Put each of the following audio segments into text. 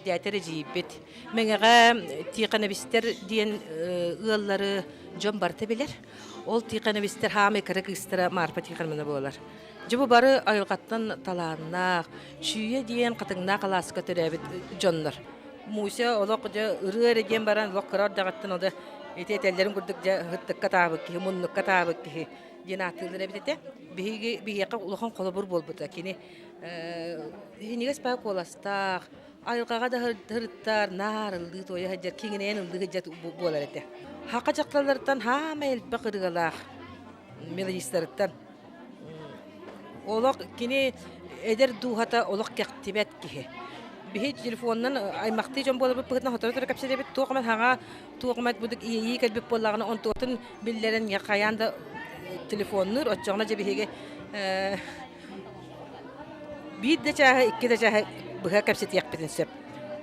Мичээрдээтэр эдьиийбит. Мэҥэҕэ Тихоновичтар диэн ыаллары дьон барыта билэр. Ол Тихоновичтар хаамай кыра кыыстара Марфа Тихоновна буолар. Дьэ бу бары айылҕаттан талааннаах, Чүүйэ диэн хатыҥнаах алааска төрөөбүт дьоннор. Муся олох дьэ ырыа эрэ диэн баран олох кыра эрдэҕиттэн ол ити этэллэрин курдук дьэ ыһыттыкка таабыт киһи, муннукка таабыт киһи диэн ааттыыллар эбит этэ. Биһиги биһиэхэ улахан холобур буолбута. Кини иһинигээс баа куоластаах, айылҕаҕа да сырыттар, наар ыллыы туойа сылдьар, киҥинэйэн ыллыы сылдьар буолар этэ. Хака дьахталларыттан хаамай элбэх ырыалаах мелодистарыттан олох кини эдэр дууһата олох кэхтибэт киһи. Биһи телефонунан аймахтыы дьон буоларбыт быһыытынан сотору-сотору кэпсэтэбит, туох эмэ хаҥа, туох эмэ будук иэйии кэлбит буоллаҕына, онтуотун биллэрэн хайаан да телефоннуур, оччоҕуна дьэ биһиги биир да чааһы, икки да чааһы быһа кэпсэтиэхпитин сөп.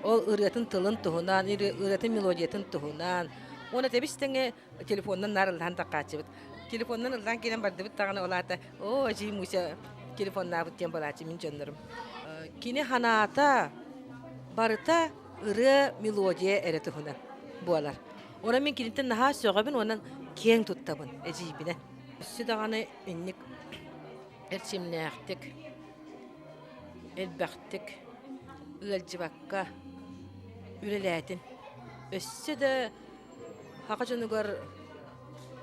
Ол ырыатын тылын туһунан, ырыатын мелодиятын туһунан. Уонна тэбис тэҥэ телефонунан наар ыллаан таххааччыбыт. Телефонунан ыллаан киирэн бардыбыт даҕаны, ол аата оо, эдьиий Муся телефоннаабыт диэн буолааччы мин дьоннорум. Кини ханаата барыта ырыа, мелодия эрэ туһунан буолар. Онон мин киниттэн наһаа сөҕөбүн уонна киэҥ туттабын эдьиийбинэн. Өссө даҕаны инник эрчимнээхтик, элбэхтик ыалдьыбакка үлэлээтин. Өссө да саха дьонугар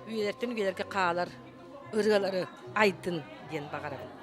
үйэлэртэн үйэлэргэ хаалар ырыалары айдын диэн баҕарабын.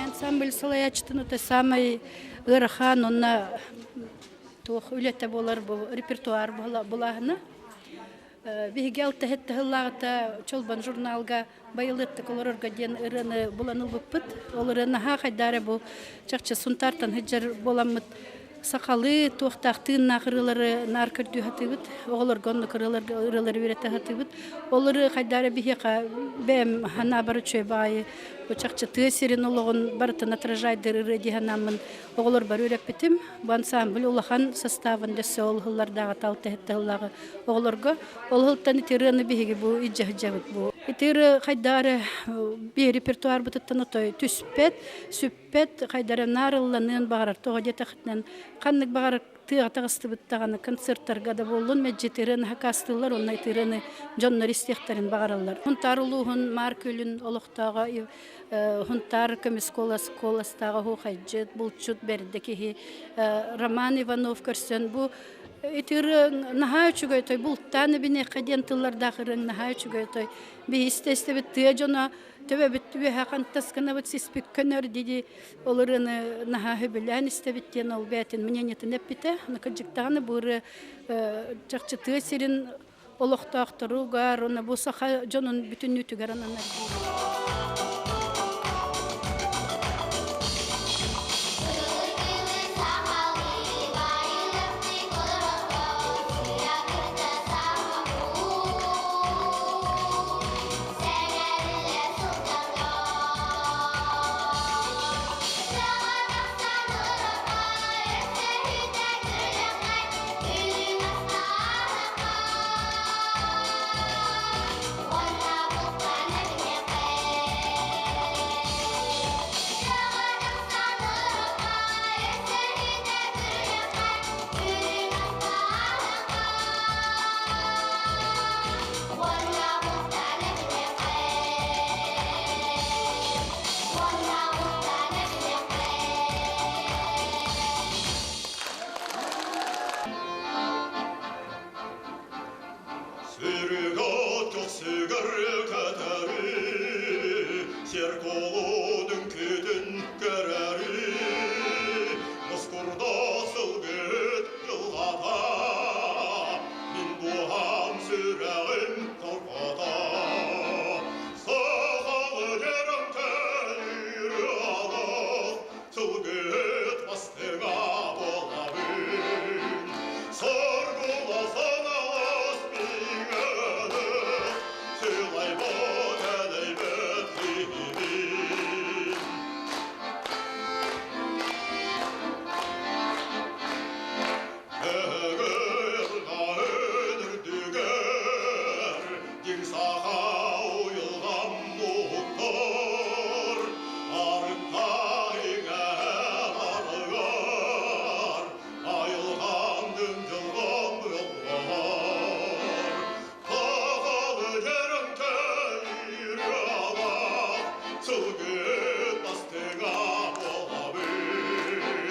Ансамбль салайааччытын это самый ыарахан уонна туох үлэтэ буолар бу репертуар булааһына. Биһиги алта-сэттэ сыллааҕыта Чолбон журналга Байылыаттык олорорго диэн ырыаны булан ылбыппыт. Ол ырыа наһаа хайдаары бу чахчы Сунтаартан сылдьар буоламмыт сахалыы туохтаах тыыннаах ырыалары наар көрдүү сатыыбыт. Оҕолорго оннук ырыалары үөрэтэ сатыыбыт. Ол ырыа хайдаары биһиэхэ бэйэм санаабар үчүгэй баҕайы бу чахчы тыа сирин олоҕун барытын отражайдыыр ырыа дии санааммын оҕолорбор үөрэппитим. Бу ансамбль улахан составын дөссө ол сыллардааҕы алта-сэттэ сыллааҕы оҕолорго. Ол сылтан ити ырыаны биһиги бу илдьэ сылдьабыт бу. Ити ырыа хайдах эрэ биир репертуарбытыттан отой түспэт, сүппэт, хайдах эрэ наар ылланыан баҕарар. Тоҕо диэтэххитинэн ханнык баҕарар тыаҕа таҕыстыбыт даҕаны концерттарга да буоллун мэлдьи ити ырыаны хакаастыыллар уонна ити ырыаны дьоннор истиэхтэрин баҕараллар. Сунтаар улууһун Маар Күөлүн олохтооҕо Сунтаар көмүс куоластааҕа оһуохайдьыт, булчут бэрдэ киһи Роман Иванов көрсөн бу ити ырыаҥ наһаа үчүгэй той бултаан эбиниэххэ диэн тыллардаах ырыаҥ наһаа үчүгэй той биһи истэ-истэбит тыа дьоно төбөбүт үөһэ хантас гынабыт сиспит көнөр дии ол ырыаны наһаа сөбүлээн истэбит диэн ол бэйэтин мнениетын эппитэ кырдьыктаҕына бу ырыа чахчы тыа сирин олохтоохторугар уонна бу саха дьонун бүтүннүүтүгэр ананар Эр кулун үҥкүүтүн көрөрү, Мускурда сылгыт дьылҕата, Мин дууһам сүрэҕим торҕото. Сахалы дьэрэмтэй ырыалаах, Сылгыт бастыҥа буолабын. Соргула саналас миҥэлэх, Сылайбат элэйбэт киһибин. Эһэгэ үрдүгэр дьиҥ саха уйулҕам уһуктар, арыттаах иҥэһэ барыгар, айылҕам дьылҕам ыаллар. Сахалы дьэрэмтэй ырыалаах, сылгыт бастыҥа буолабын.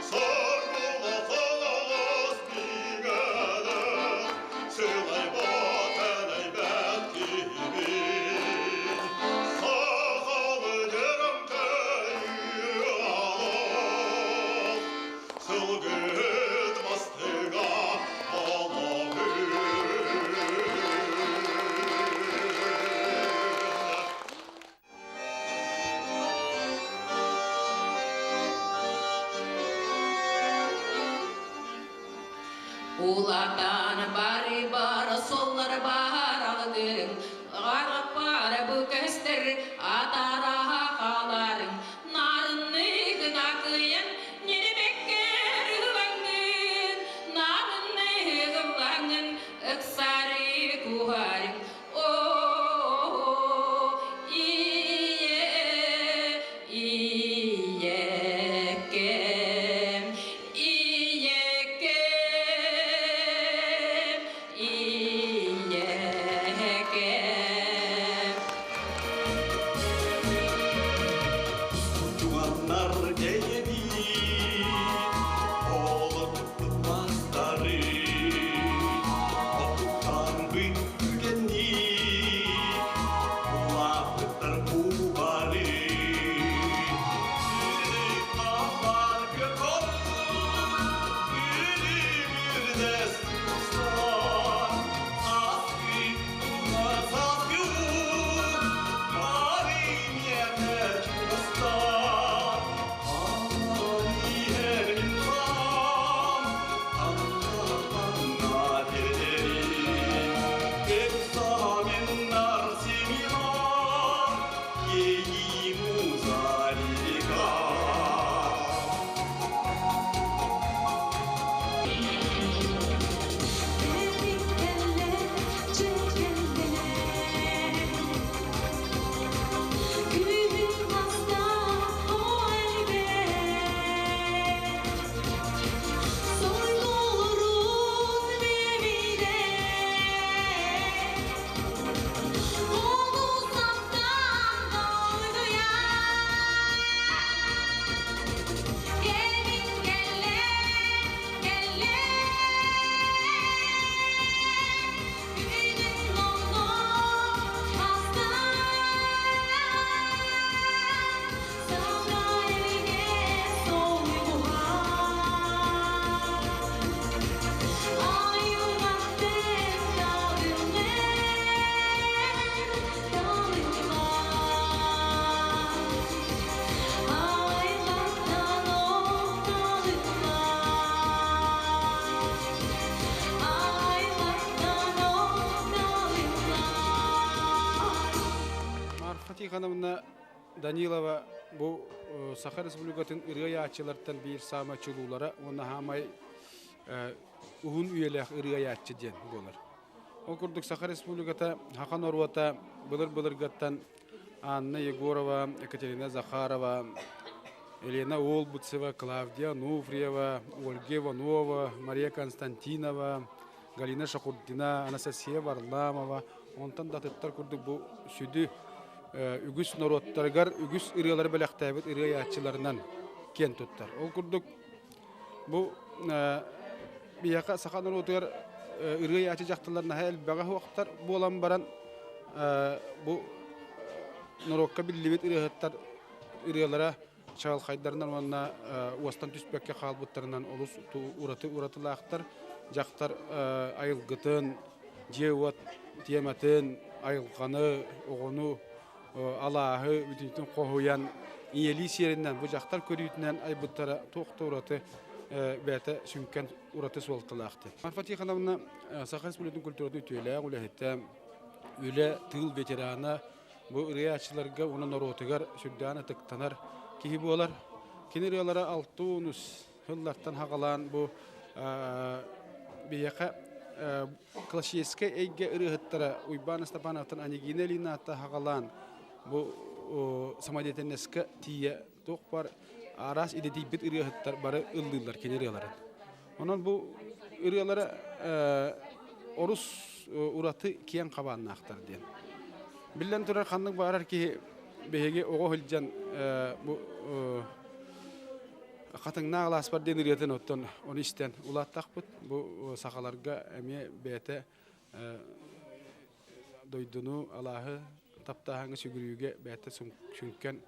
Соргула салалас миҥэлээх, сылайбат элэйбэт киһибин. Сахалы дьэрэмтэй ырыалаах, сылгыт бастыҥа буолабын. Улатан бары бар соллар бар алгын, Араппара бу көстөр атараха халарың, Нарынныгын акыйын неребеккер ылаңын, Нарынныгын ылаңын ыксары кухарың. О, ие, иекем, иекем, иекем. Туганнар бэйэбит, олорбут мастары, Оттуктарбыт үгэнник, улааппыттар кубары. Сири көкөр, күлүмүрдэс тустар, Сааскы сааскы бары чугастар. Иһэрин хаан, танна Экзаменнар семинар, ей музарика. Күнүн аста о элбек Soyuluruz bebide Onu saptan doyduya Gelin gelle gelle Günün oldu hasta Sana elge soyguha Ayılmaktan dalınlar dalınlar Ayılmaktan o dalınlar Ayılmaktan o dalınlar Марфа Тихоновна Данилова бу Саха Республикатын ырыа айааччылартан биир саамай чулуулара уонна хаамай уһун үйэлээх ырыа айааччы диэн буолар. Ол курдук Саха Республиката Хаха норуота былыр-былыргаттан Анна Егорова, Екатерина Захарова, Елена Олбуцева, Клавдия Ануфриева, Ольга Иванова, Мария Константинова, Галина Шахурдина, Анастасия Варламова, онтон да атыттар курдук бу сүдү үгүс норуоттарыгар үгүс ырыалары бэлэхтээбит ырыа айааччыларынан киэн туттар. Ол курдук бу биһиэхэ саха норуотугар ырыа айааччы дьахталлар наһаа элбэҕэ суохтар буолан баран бу норуокка биллибит ырыаһыттар ырыалара чаҕылхайдарынан уонна уостан түспэккэ хаалбыттарынан олус ураты уратылаахтар. Дьахтар айылгытын, дьиэ-уот тиэмэтин, айылҕаны, оҕону, алааһы бүтүнтүн хоһуйан ийэлии сиэринэн бу дьахтар көрүүтүнэн айбыттара туох да ураты бэйэтэ сүҥкэн ураты суолталаах диэн. Марфа Тихоновна Саха Республикатын культуратын үтүөлээх үлэһитэ, үлэ, тыыл ветерана, бу ырыааччыларга уонна норуотугар сүрдээн ытыктанар киһи буолар. Кини ырыалара алтуунус сыллартан хаҕалаан бу биһиэхэ классическай эйгэ ырыаһыттара Уйбаан Степановтан Анегина Ильинаатта хаҕалаан бу самодеятельноска тиийэ туох бар араас идэтийбит ырыаһыттар бары ыллыыллар кини ырыаларын. Онон бу ырыалара орус ураты киэҥ хабааннаахтар диэн. Биллэн турар ханнык баарар киһи биһиги оҕо сылдьан бу Хатыҥнаах алааспар диэн ырыатын оттон ону истэн улааттахпыт. Бу сахаларга эмиэ бэйэтэ дойдуну, алааһы таптааһыҥҥа сүгүрүйүүгэ бэйэтэ сүҥкэн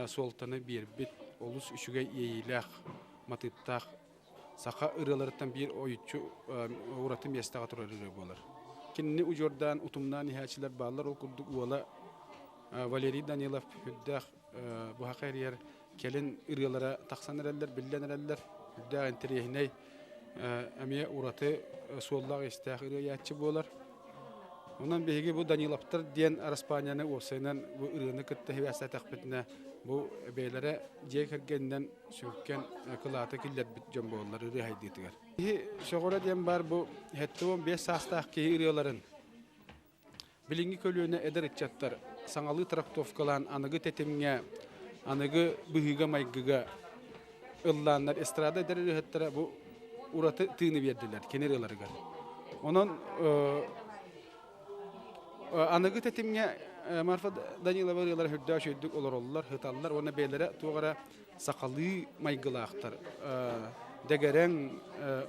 суолтаны биэрбит олус үчүгэй иэйиилээх, матыыптаах саха ырыаларыттан биир ойуччу ураты миэстэҕэ турар ырыа буолар. Кинини удьуордаан, утумнаан иһээччилэр бааллар. Ол курдук уола Валерий Данилов үрдээх быһаха эрийэр кэлин ырыалара тахсан эрэллэр, биллэн эрэллэр. Үрдээх интэриэһинэй эмиэ ураты суоллаах-иистээх ырыайааччы буолар. Онон биһиги бу Даниловтар диэн араспаанньаны уопсайынан бу ырыаны кытта сибээстэтэхпитинэ бу бэйэлэрэ дьиэ кэргэнинэн сүҥкэн кылааты киллэрбит дьон буолаллар ырыа хайдыытыгар. Киһи сөҕөрө диэн баар бу 75 саастаах киһи ырыаларын Билиҥҥи көлүөнэ эдэр ыччаттар саҥалыы трактовкалаан аныгы тэтимҥэ, аныгы быһыыга-майгыга ыллааннар эстрада эдэр ырыаһыттара бу ураты тыыны биэрдилэр кини ырыаларыгар. Онон аныгы тэтимҥэ Марфа Данилова ырыалара үрдээх үчүгэйдик олороллор, сыталлар уонна бэйэлэрэ туох эрэ сахалыы майгылаахтар. Дэгэрэҥ,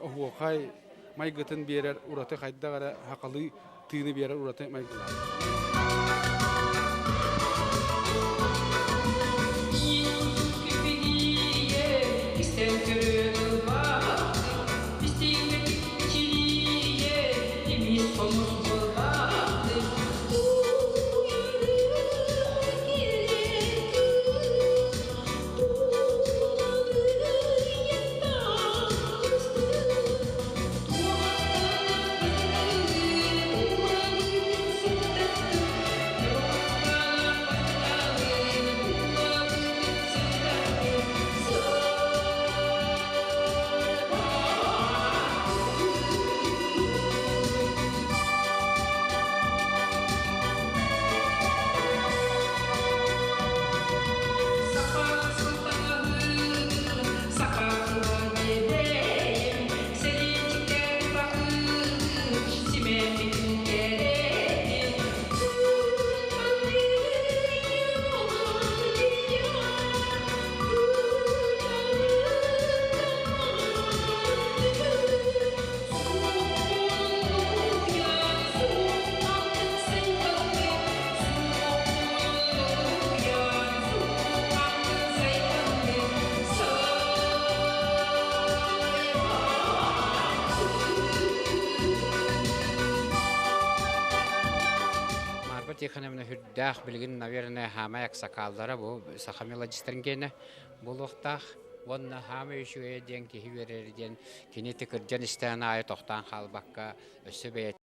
оһуохай майгытын биэрэр ураты хайдах эрэ сахалыы тыыны биэрэр ураты майгылаах. Марфа Тихоновна үрдээх билигин, наверное, хаамай аксакааллара бу саха мелодистарын киэнэ буолуохтаах. Уонна хаамай үчүгэйэ диэн киһи үөрэр диэн кини тыкырдьан истээн аайы тохтоон хаалбакка өссө бэйэтэ